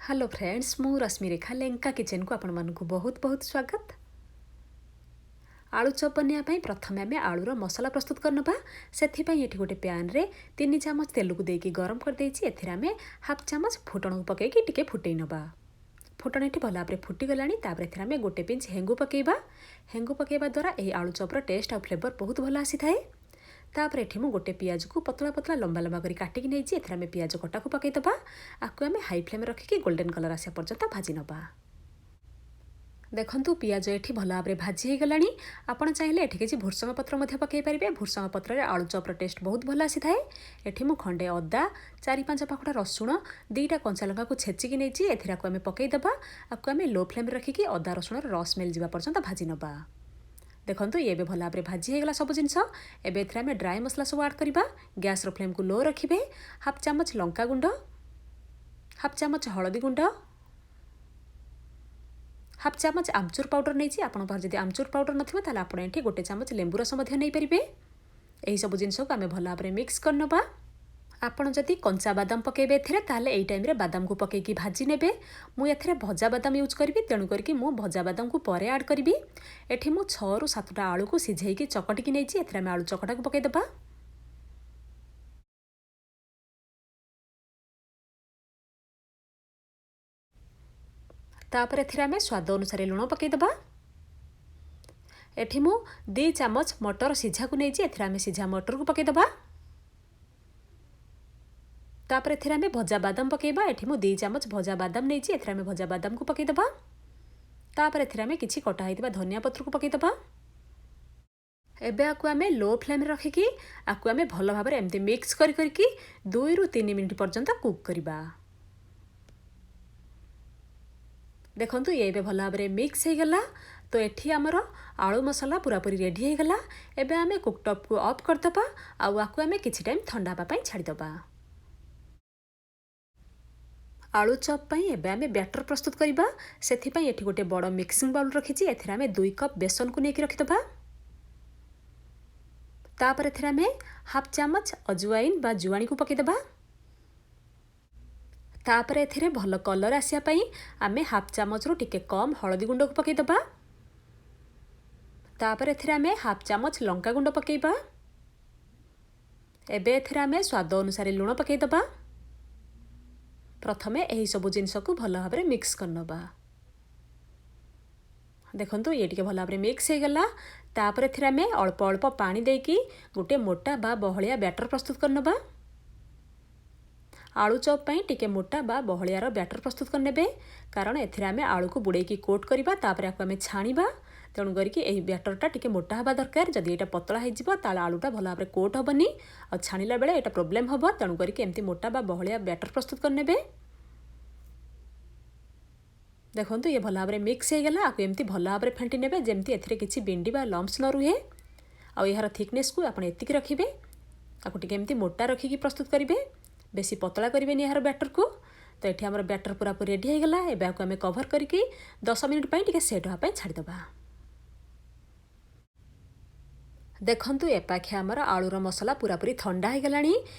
Hello friends, ମୁଁ ରଶ୍ମିରେଖା। ଲେଙ୍କା କିଚେନ୍କୁ ଆପଣମାନଙ୍କୁ ବହୁତ ବହୁତ ସ୍ୱାଗତ। ଆଳୁ ଚପ୍ ବନେଇବା ପାଇଁ ପ୍ରଥମେ ଆମେ ଆଳୁର ମସଲା ପ୍ରସ୍ତୁତ କରିନେବା। ସେଥିପାଇଁ ଏଠି ଗୋଟେ ପ୍ୟାନ୍ରେ 3 ଚାମଚ ତେଲକୁ ଦେଇକି ଗରମ କରିଦେଇଛି। ଏଥିରେ ଆମେ ହାଫ୍ ଚାମଚ ଫୁଟଣକୁ ପକାଇକି ଟିକେ ଫୁଟେଇ ନେବା। ଫୁଟଣ ଏଠି ଭଲ ଭାବରେ ଫୁଟିଗଲାଣି। ତାପରେ ଏଥିରେ ଆମେ ଗୋଟେ ପିଞ୍ଚ ହେଙ୍ଗୁ ପକାଇବା। ହେଙ୍ଗୁ ପକାଇବା ଦ୍ୱାରା ଏହି ଆଳୁ ଚପ୍ର ଟେଷ୍ଟ ଆଉ ଫ୍ଲେଭର ବହୁତ ଭଲ ଆସିଥାଏ। ତାପରେ ଏଠି ମୁଁ ଗୋଟେ ପିଆଜକୁ ପତଳା ପତଳା, ଲମ୍ବା ଲମ୍ବା କରି କାଟିକି ନେଇଛି। ଏଥିରେ ଆମେ ପିଆଜ କଟାକୁ ପକାଇଦେବା। ଆକୁ ଆମେ ହାଇ ଫ୍ଲେମ୍ରେ ରଖିକି ଗୋଲ୍ଡେନ୍ କଲର୍ ଆସିବା ପର୍ଯ୍ୟନ୍ତ ଭାଜି ନେବା। ଦେଖନ୍ତୁ, ପିଆଜ ଏଠି ଭଲ ଭାବରେ ଭାଜି ହେଇଗଲାଣି। ଆପଣ ଚାହିଁଲେ ଏଠି କିଛି ଭୃସଙ୍ଗ ପତ୍ର ମଧ୍ୟ ପକାଇ ପାରିବେ। ଭୃସଙ୍ଗ ପତ୍ରରେ ଆଳୁ ଚପ୍ର ଟେଷ୍ଟ ବହୁତ ଭଲ ଆସିଥାଏ। ଏଠି ମୁଁ ଖଣ୍ଡେ ଅଦା, ଚାରି ପାଞ୍ଚ ପାଖୁଡ଼ା ରସୁଣ, 2ଟା କଞ୍ଚା ଲଙ୍କାକୁ ଛେଚିକି ନେଇଛି। ଏଥିରେ ଆକୁ ଆମେ ପକାଇଦେବା। ଆକୁ ଆମେ ଲୋ ଫ୍ଲେମ୍ରେ ରଖିକି ଅଦା ରସୁଣର ରସ ସ୍ମେଲ୍ ଯିବା ପର୍ଯ୍ୟନ୍ତ ଭାଜି ନେବା। ଦେଖନ୍ତୁ, ଇଏ ଏବେ ଭଲ ଭାବରେ ଭାଜି ହେଇଗଲା ସବୁ ଜିନିଷ। ଏବେ ଏଥିରେ ଆମେ ଡ୍ରାଏ ମସଲା ସବୁ ଆଡ଼୍ କରିବା। ଗ୍ୟାସ୍ର ଫ୍ଲେମ୍କୁ ଲୋ ରଖିବେ। ହାଫ୍ ଚାମଚ ଲଙ୍କା ଗୁଣ୍ଡ, ହାଫ୍ ଚାମଚ ହଳଦୀ ଗୁଣ୍ଡ, ହାଫ୍ ଚାମଚ ଆମଚୁର ପାଉଡ଼ର ନେଇଛି। ଆପଣଙ୍କ ପାଖରେ ଯଦି ଆମଚୁର ପାଉଡ଼ର ନଥିବ, ତାହେଲେ ଆପଣ ଏଠି ଗୋଟେ ଚାମଚ ଲେମ୍ବୁ ରସ ମଧ୍ୟ ନେଇପାରିବେ। ଏହିସବୁ ଜିନିଷକୁ ଆମେ ଭଲ ଭାବରେ ମିକ୍ସ କରିନେବା। ଆପଣ ଯଦି କଞ୍ଚା ବାଦାମ ପକାଇବେ ଏଥିରେ, ତାହେଲେ ଏଇ ଟାଇମ୍ରେ ବାଦାମକୁ ପକାଇକି ଭାଜି ନେବେ। ମୁଁ ଏଥିରେ ଭଜା ବାଦାମ ୟୁଜ୍ କରିବି, ତେଣୁ କରିକି ମୁଁ ଭଜା ବାଦାମକୁ ପରେ ଆଡ଼୍ କରିବି। ଏଠି ମୁଁ 6ରୁ 7ଟା ଆଳୁକୁ ସିଝେଇକି ଚକଟିକି ନେଇଛି। ଏଥିରେ ଆମେ ଆଳୁ ଚକଟାକୁ ପକାଇଦେବା। ତାପରେ ଏଥିରେ ଆମେ ସ୍ୱାଦ ଅନୁସାରେ ଲୁଣ ପକାଇଦେବା। ଏଠି ମୁଁ 2 ଚାମଚ ମଟର ସିଝାକୁ ନେଇଛି। ଏଥିରେ ଆମେ ସିଝା ମଟରକୁ ପକାଇଦେବା। ତାପରେ ଏଥିରେ ଆମେ ଭଜା ବାଦାମ ପକାଇବା। ଏଠି ମୁଁ 2 ଚାମଚ ଭଜା ବାଦାମ ନେଇଛି। ଏଥିରେ ଆମେ ଭଜା ବାଦାମକୁ ପକାଇଦେବା। ତାପରେ ଏଥିରେ ଆମେ କିଛି କଟା ହେଇଥିବା ଧନିଆ ପତ୍ରକୁ ପକାଇଦେବା। ଏବେ ଆକୁ ଆମେ ଲୋ ଫ୍ଲେମ୍ରେ ରଖିକି ଆକୁ ଆମେ ଭଲ ଭାବରେ ଏମିତି ମିକ୍ସ କରି କରିକି 2ରୁ 3 ମିନିଟ୍ ପର୍ଯ୍ୟନ୍ତ କୁକ୍ କରିବା। ଦେଖନ୍ତୁ, ଇଏ ଏବେ ଭଲ ଭାବରେ ମିକ୍ସ ହେଇଗଲା। ତ ଏଠି ଆମର ଆଳୁ ମସଲା ପୁରାପୁରି ରେଡ଼ି ହେଇଗଲା। ଏବେ ଆମେ କୁକଟପ୍କୁ ଅଫ୍ କରିଦେବା ଆଉ ଆକୁ ଆମେ କିଛି ଟାଇମ୍ ଥଣ୍ଡା ହେବା ପାଇଁ ଛାଡ଼ିଦେବା। ଆଳୁ ଚପ୍ ପାଇଁ ଏବେ ଆମେ ବ୍ୟାଟର ପ୍ରସ୍ତୁତ କରିବା। ସେଥିପାଇଁ ଏଠି ଗୋଟେ ବଡ଼ ମିକ୍ସିଂ ବାଉଲ୍ ରଖିଛି। ଏଥିରେ ଆମେ 2 କପ୍ ବେସନକୁ ନେଇକି ରଖିଦେବା। ତାପରେ ଏଥିରେ ଆମେ ହାଫ୍ ଚାମଚ ଅଜୁଆଇନ ବା ଜୁଆଣିକୁ ପକାଇଦେବା। ତାପରେ ଏଥିରେ ଭଲ କଲର୍ ଆସିବା ପାଇଁ ଆମେ ହାଫ୍ ଚାମଚରୁ ଟିକେ କମ୍ ହଳଦୀ ଗୁଣ୍ଡକୁ ପକାଇଦେବା। ତାପରେ ଏଥିରେ ଆମେ ହାଫ୍ ଚାମଚ ଲଙ୍କା ଗୁଣ୍ଡ ପକାଇବା। ଏବେ ଏଥିରେ ଆମେ ସ୍ୱାଦ ଅନୁସାରେ ଲୁଣ ପକାଇଦେବା। ପ୍ରଥମେ ଏହିସବୁ ଜିନିଷକୁ ଭଲ ଭାବରେ ମିକ୍ସ କରିନେବା। ଦେଖନ୍ତୁ, ଇଏ ଟିକେ ଭଲ ଭାବରେ ମିକ୍ସ ହେଇଗଲା। ତାପରେ ଏଥିରେ ଆମେ ଅଳ୍ପ ଅଳ୍ପ ପାଣି ଦେଇକି ଗୋଟେ ମୋଟା ବା ବହଳିଆ ବ୍ୟାଟର ପ୍ରସ୍ତୁତ କରିନେବା। ଆଳୁ ଚପ୍ ପାଇଁ ଟିକେ ମୋଟା ବା ବହଳିଆର ବ୍ୟାଟର ପ୍ରସ୍ତୁତ କରିନେବେ, କାରଣ ଏଥିରେ ଆମେ ଆଳୁକୁ ବୁଡ଼େଇକି କୋଟ୍ କରିବା, ତାପରେ ଆକୁ ଆମେ ଛାଣିବା। ତେଣୁ କରିକି ଏହି ବ୍ୟାଟରଟା ଟିକେ ମୋଟା ହେବା ଦରକାର। ଯଦି ଏଇଟା ପତଳା ହେଇଯିବ, ତାହେଲେ ଆଳୁଟା ଭଲ ଭାବରେ କୋଟ୍ ହେବନି ଆଉ ଛାଣିଲା ବେଳେ ଏଇଟା ପ୍ରୋବ୍ଲେମ୍ ହେବ। ତେଣୁ କରିକି ଏମିତି ମୋଟା ବା ବହଳିଆ ବ୍ୟାଟର ପ୍ରସ୍ତୁତ କରିନେବେ। ଦେଖନ୍ତୁ, ଇଏ ଭଲ ଭାବରେ ମିକ୍ସ ହେଇଗଲା। ଆକୁ ଏମିତି ଭଲ ଭାବରେ ଫେଣ୍ଟି ନେବେ, ଯେମିତି ଏଥିରେ କିଛି ବିଣ୍ଡି ବା ଲମ୍ପସ୍ ନ ରୁହେ। ଆଉ ଏହାର ଥିକନେସ୍କୁ ଆପଣ ଏତିକି ରଖିବେ। ଆକୁ ଟିକେ ଏମିତି ମୋଟା ରଖିକି ପ୍ରସ୍ତୁତ କରିବେ, ବେଶୀ ପତଳା କରିବେନି ଏହାର ବ୍ୟାଟରକୁ। ତ ଏଠି ଆମର ବ୍ୟାଟର ପୁରାପୁରି ରେଡ଼ି ହେଇଗଲା। ଏବେ ଆକୁ ଆମେ କଭର କରିକି 10 ମିନିଟ୍ ପାଇଁ ଟିକେ ସେଟ୍ ହେବା ପାଇଁ ଛାଡ଼ିଦେବା। ଦେଖନ୍ତୁ, ଏପାଖେ ଆମର ଆଳୁର ମସଲା ପୁରାପୁରି ଥଣ୍ଡା ହେଇଗଲାଣି।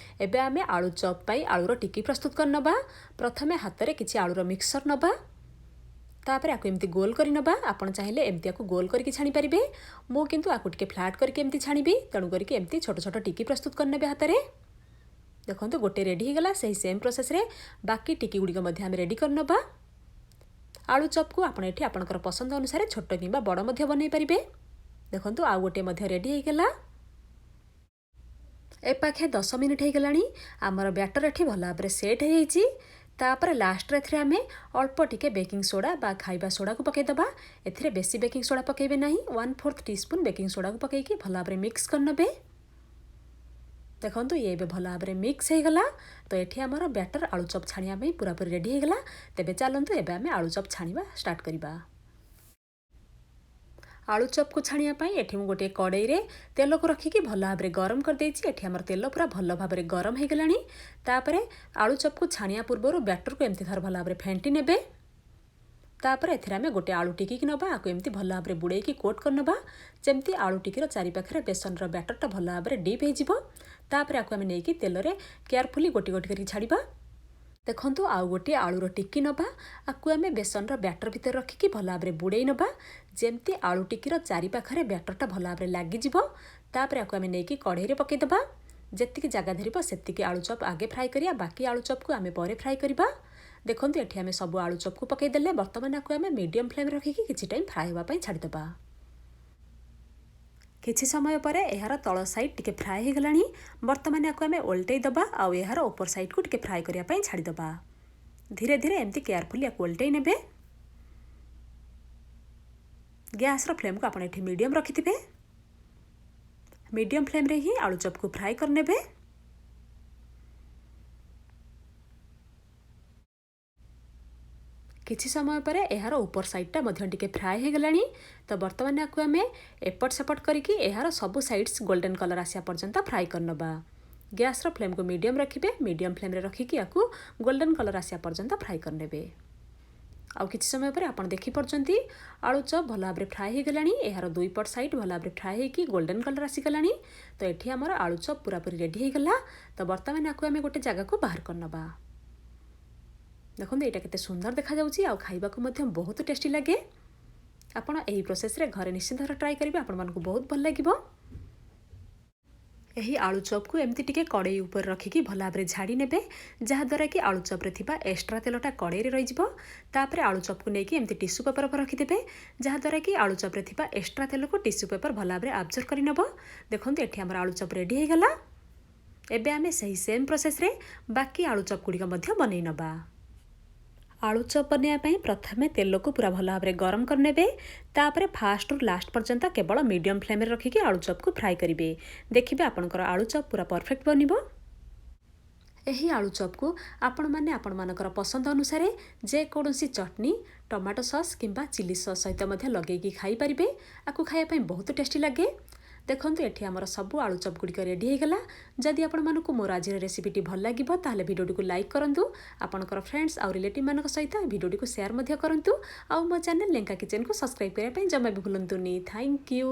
ଏବେ ଆମେ ଆଳୁ ଚପ୍ ପାଇଁ ଆଳୁର ଟିକି ପ୍ରସ୍ତୁତ କରିନେବା। ପ୍ରଥମେ ହାତରେ କିଛି ଆଳୁର ମିକ୍ସଚର ନେବା। ତାପରେ ଆକୁ ଏମିତି ଗୋଲ କରି ନେବା। ଆପଣ ଚାହିଁଲେ ଏମିତି ଆକୁ ଗୋଲ କରିକି ଛାଣିପାରିବେ। ମୁଁ କିନ୍ତୁ ଆକୁ ଟିକେ ଫ୍ଲାଟ୍ କରିକି ଏମିତି ଛାଣିବି। ତେଣୁ କରିକି ଏମିତି ଛୋଟ ଛୋଟ ଟିକି ପ୍ରସ୍ତୁତ କରିନେବେ ହାତରେ। ଦେଖନ୍ତୁ, ଗୋଟେ ରେଡ଼ି ହେଇଗଲା। ସେହି ସେମ୍ ପ୍ରୋସେସ୍ରେ ବାକି ଟିକି ଗୁଡ଼ିକ ମଧ୍ୟ ଆମେ ରେଡ଼ି କରିନେବା। ଆଳୁ ଚପ୍କୁ ଆପଣ ଏଠି ଆପଣଙ୍କର ପସନ୍ଦ ଅନୁସାରେ ଛୋଟ କିମ୍ବା ବଡ଼ ମଧ୍ୟ ବନେଇ ପାରିବେ। ଦେଖନ୍ତୁ, ଆଉ ଗୋଟିଏ ମଧ୍ୟ ରେଡ଼ି ହେଇଗଲା। ଏପାଖେ 10 ମିନିଟ୍ ହେଇଗଲାଣି। ଆମର ବ୍ୟାଟର ଏଠି ଭଲ ଭାବରେ ସେଟ୍ ହେଇଯାଇଛି। ତାପରେ ଲାଷ୍ଟରେ ଏଥିରେ ଆମେ ଅଳ୍ପ ଟିକେ ବେକିଂ ସୋଡ଼ା ବା ଖାଇବା ସୋଡ଼ାକୁ ପକାଇଦେବା। ଏଥିରେ ବେଶୀ ବେକିଂ ସୋଡ଼ା ପକାଇବେ ନାହିଁ। 1/4 ଟି ସ୍ପୁନ୍ ବେକିଂ ସୋଡ଼ାକୁ ପକାଇକି ଭଲ ଭାବରେ ମିକ୍ସ କରିନେବେ। ଦେଖନ୍ତୁ, ଇଏ ଏବେ ଭଲ ଭାବରେ ମିକ୍ସ ହେଇଗଲା। ତ ଏଠି ଆମର ବ୍ୟାଟର ଆଳୁ ଚପ୍ ଛାଣିବା ପାଇଁ ପୁରାପୁରି ରେଡ଼ି ହେଇଗଲା। ତେବେ ଚାଲନ୍ତୁ, ଏବେ ଆମେ ଆଳୁ ଚପ୍ ଛାଣିବା ଷ୍ଟାର୍ଟ କରିବା। ଆଳୁ ଚପ୍କୁ ଛାଣିବା ପାଇଁ ଏଠି ମୁଁ ଗୋଟିଏ କଡ଼େଇରେ ତେଲକୁ ରଖିକି ଭଲ ଭାବରେ ଗରମ କରିଦେଇଛି। ଏଠି ଆମର ତେଲ ପୁରା ଭଲ ଭାବରେ ଗରମ ହେଇଗଲାଣି। ତାପରେ ଆଳୁ ଚପ୍କୁ ଛାଣିବା ପୂର୍ବରୁ ବ୍ୟାଟରକୁ ଏମିତି ଥରେ ଭଲ ଭାବରେ ଫେଣ୍ଟି ନେବେ। ତାପରେ ଏଥିରେ ଆମେ ଗୋଟେ ଆଳୁ ଟିକିକି ନେବା। ଆକୁ ଏମିତି ଭଲ ଭାବରେ ବୁଡ଼େଇକି କୋଟ୍ କରିନେବା, ଯେମିତି ଆଳୁ ଟିକିର ଚାରିପାଖରେ ବେସନର ବ୍ୟାଟରଟା ଭଲ ଭାବରେ ଡିପ୍ ହେଇଯିବ। ତାପରେ ଆକୁ ଆମେ ନେଇକି ତେଲରେ କେୟାରଫୁଲି ଗୋଟି ଗୋଟି କରିକି ଛାଡ଼ିବା। ଦେଖନ୍ତୁ, ଆଉ ଗୋଟିଏ ଆଳୁର ଟିକି ନେବା। ଆକୁ ଆମେ ବେସନର ବ୍ୟାଟର ଭିତରେ ରଖିକି ଭଲ ଭାବରେ ବୁଡ଼େଇ ନେବା, ଯେମିତି ଆଳୁ ଟିକିର ଚାରିପାଖରେ ବ୍ୟାଟରଟା ଭଲ ଭାବରେ ଲାଗିଯିବ। ତାପରେ ଆକୁ ଆମେ ନେଇକି କଢ଼େଇରେ ପକାଇଦେବା। ଯେତିକି ଜାଗା ଧରିବ ସେତିକି ଆଳୁ ଚପ୍ ଆଗେ ଫ୍ରାଏ କରିବା, ବାକି ଆଳୁ ଚପ୍କୁ ଆମେ ପରେ ଫ୍ରାଏ କରିବା। ଦେଖନ୍ତୁ, ଏଠି ଆମେ ସବୁ ଆଳୁ ଚପ୍କୁ ପକାଇଦେଲେ। ବର୍ତ୍ତମାନ ଆକୁ ଆମେ ମିଡ଼ିୟମ୍ ଫ୍ଲେମ୍ ରଖିକି କିଛି ଟାଇମ୍ ଫ୍ରାଏ ହେବା ପାଇଁ ଛାଡ଼ିଦେବା। କିଛି ସମୟ ପରେ ଏହାର ତଳ ସାଇଡ଼୍ ଟିକେ ଫ୍ରାଏ ହେଇଗଲାଣି। ବର୍ତ୍ତମାନ ଏହାକୁ ଆମେ ଓଲଟେଇ ଦେବା ଆଉ ଏହାର ଉପର ସାଇଡ଼୍କୁ ଟିକେ ଫ୍ରାଏ କରିବା ପାଇଁ ଛାଡ଼ିଦେବା। ଧୀରେ ଧୀରେ ଏମିତି କେୟାରଫୁଲି ୟାକୁ ଓଲଟେଇ ନେବେ। ଗ୍ୟାସ୍ର ଫ୍ଲେମ୍କୁ ଆପଣ ଏଠି ମିଡ଼ିୟମ୍ ରଖିଥିବେ। ମିଡ଼ିୟମ୍ ଫ୍ଲେମ୍ରେ ହିଁ ଆଳୁ ଚପ୍କୁ ଫ୍ରାଏ କରିନେବେ। କିଛି ସମୟ ପରେ ଏହାର ଉପର ସାଇଡ଼୍ଟା ମଧ୍ୟ ଟିକେ ଫ୍ରାଏ ହେଇଗଲାଣି। ତ ବର୍ତ୍ତମାନ ଏହାକୁ ଆମେ ଏପଟ ସେପଟ କରିକି ଏହାର ସବୁ ସାଇଡ଼୍ସ ଗୋଲ୍ଡେନ୍ କଲର୍ ଆସିବା ପର୍ଯ୍ୟନ୍ତ ଫ୍ରାଏ କରିନେବା। ଗ୍ୟାସ୍ର ଫ୍ଲେମ୍କୁ ମିଡ଼ିୟମ୍ ରଖିବେ। ମିଡ଼ିୟମ୍ ଫ୍ଲେମ୍ରେ ରଖିକି ୟାକୁ ଗୋଲ୍ଡେନ୍ କଲର୍ ଆସିବା ପର୍ଯ୍ୟନ୍ତ ଫ୍ରାଏ କରିନେବେ। ଆଉ କିଛି ସମୟ ପରେ ଆପଣ ଦେଖିପାରୁଛନ୍ତି, ଆଳୁ ଚପ୍ ଭଲ ଭାବରେ ଫ୍ରାଏ ହେଇଗଲାଣି। ଏହାର ଦୁଇ ପଟ ସାଇଡ଼୍ ଭଲ ଭାବରେ ଫ୍ରାଏ ହେଇକି ଗୋଲ୍ଡେନ୍ କଲର୍ ଆସିଗଲାଣି। ତ ଏଠି ଆମର ଆଳୁ ଚପ୍ ପୁରାପୁରି ରେଡ଼ି ହେଇଗଲା। ତ ବର୍ତ୍ତମାନ ୟାକୁ ଆମେ ଗୋଟେ ଜାଗାକୁ ବାହାର କରିନେବା। ଦେଖନ୍ତୁ, ଏଇଟା କେତେ ସୁନ୍ଦର ଦେଖାଯାଉଛି ଆଉ ଖାଇବାକୁ ମଧ୍ୟ ବହୁତ ଟେଷ୍ଟି ଲାଗେ। ଆପଣ ଏହି ପ୍ରୋସେସ୍ରେ ଘରେ ନିଶ୍ଚିତ ଟ୍ରାଏ କରିବେ, ଆପଣମାନଙ୍କୁ ବହୁତ ଭଲ ଲାଗିବ। ଏହି ଆଳୁ ଚପ୍କୁ ଏମିତି ଟିକେ କଡ଼େଇ ଉପରେ ରଖିକି ଭଲ ଭାବରେ ଝାଡ଼ି ନେବେ, ଯାହାଦ୍ୱାରା କି ଆଳୁ ଚପ୍ରେ ଥିବା ଏକ୍ସଟ୍ରା ତେଲଟା କଡ଼େଇରେ ରହିଯିବ। ତାପରେ ଆଳୁ ଚପ୍କୁ ନେଇକି ଏମିତି ଟିସୁ ପେପର ଉପରେ ରଖିଦେବେ, ଯାହାଦ୍ୱାରା କି ଆଳୁ ଚପ୍ରେ ଥିବା ଏକ୍ସଟ୍ରା ତେଲକୁ ଟିସୁ ପେପର ଭଲ ଭାବରେ ଆବଜର୍ଭ କରିନେବ। ଦେଖନ୍ତୁ, ଏଠି ଆମର ଆଳୁ ଚପ୍ ରେଡ଼ି ହେଇଗଲା। ଏବେ ଆମେ ସେହି ସେମ୍ ପ୍ରୋସେସ୍ରେ ବାକି ଆଳୁ ଚପ୍ ଗୁଡ଼ିକ ମଧ୍ୟ ବନେଇ ନେବା। ଆଳୁ ଚପ୍ ବନେଇବା ପାଇଁ ପ୍ରଥମେ ତେଲକୁ ପୁରା ଭଲ ଭାବରେ ଗରମ କରିନେବେ। ତାପରେ ଫାଷ୍ଟରୁ ଲାଷ୍ଟ ପର୍ଯ୍ୟନ୍ତ କେବଳ ମିଡ଼ିୟମ୍ ଫ୍ଲେମ୍ରେ ରଖିକି ଆଳୁ ଚପ୍କୁ ଫ୍ରାଏ କରିବେ। ଦେଖିବେ, ଆପଣଙ୍କର ଆଳୁ ଚପ୍ ପୁରା ପରଫେକ୍ଟ ବନିବ। ଏହି ଆଳୁ ଚପ୍କୁ ଆପଣମାନେ ଆପଣମାନଙ୍କର ପସନ୍ଦ ଅନୁସାରେ ଯେକୌଣସି ଚଟନି, ଟମାଟୋ ସସ୍ କିମ୍ବା ଚିଲି ସସ୍ ସହିତ ମଧ୍ୟ ଲଗେଇକି ଖାଇପାରିବେ। ଆକୁ ଖାଇବା ପାଇଁ ବହୁତ ଟେଷ୍ଟି ଲାଗେ। ଦେଖନ୍ତୁ, ଏଠି ଆମର ସବୁ ଆଳୁ ଚପ୍ ଗୁଡ଼ିକ ରେଡ଼ି ହେଇଗଲା। ଯଦି ଆପଣମାନଙ୍କୁ ମୋର ଆଜିର ରେସିପିଟି ଭଲ ଲାଗିବ, ତାହେଲେ ଭିଡ଼ିଓଟିକୁ ଲାଇକ୍ କରନ୍ତୁ। ଆପଣଙ୍କର ଫ୍ରେଣ୍ଡସ୍ ଆଉ ରିଲେଟିଭ୍ମାନଙ୍କ ସହିତ ଭିଡ଼ିଓଟିକୁ ସେୟାର ମଧ୍ୟ କରନ୍ତୁ ଆଉ ମୋ ଚ୍ୟାନେଲ୍ ଲେଙ୍କା କିଚେନ୍କୁ ସବସ୍କ୍ରାଇବ୍ କରିବା ପାଇଁ ଜମା ବି ଭୁଲନ୍ତୁନି। Thank you.